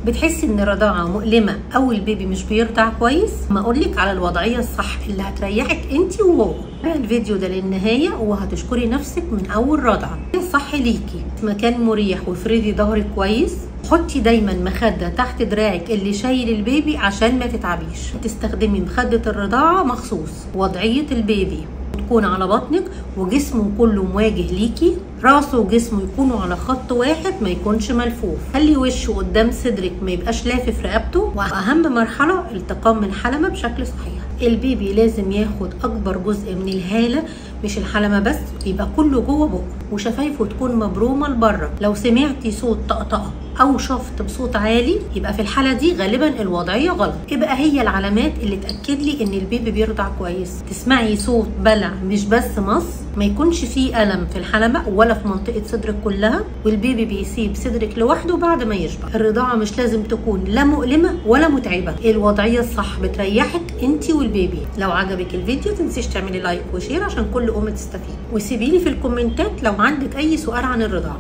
بتحسي ان الرضاعة مؤلمة او البيبي مش بيرضع كويس؟ ما اقولك على الوضعية الصح اللي هتريحك انت وهو. الفيديو ده للنهاية وهتشكري نفسك من اول رضعه. الصح ليكي مكان مريح وافردي ظهرك كويس، حطي دايما مخده تحت دراعك اللي شايل البيبي عشان ما تتعبيش. تستخدمي مخده الرضاعة مخصوص. وضعية البيبي تكون على بطنك وجسمه كله مواجه ليكي، راسه وجسمه يكونوا على خط واحد ما يكونش ملفوف، خلي وشه قدام صدرك ما يبقاش لافف رقبته. واهم مرحلة التقام الحلمة بشكل صحيح. البيبي لازم ياخد اكبر جزء من الهالة، مش الحلمة بس، يبقى كله جوه بقه، وشفايفه تكون مبرومه لبره. لو سمعتي صوت طقطقة او شفط بصوت عالي يبقى في الحالة دي غالبا الوضعية غلط. يبقى هي العلامات اللي تاكد لي ان البيبي بيرضع كويس. تسمعي صوت بلع مش بس مص، ما يكونش فيه الم في الحلمة ولا في منطقة صدرك كلها، والبيبي بيسيب صدرك لوحده بعد ما يشبع. الرضاعة مش لازم تكون لا مؤلمة ولا متعبة، الوضعية الصح بتريحك انت والبيبي. لو عجبك الفيديو تنسيش تعملي like و share عشان كل ام تستفيد، وسيبيلي في الكومنتات لو عندك اي سؤال عن الرضاعة.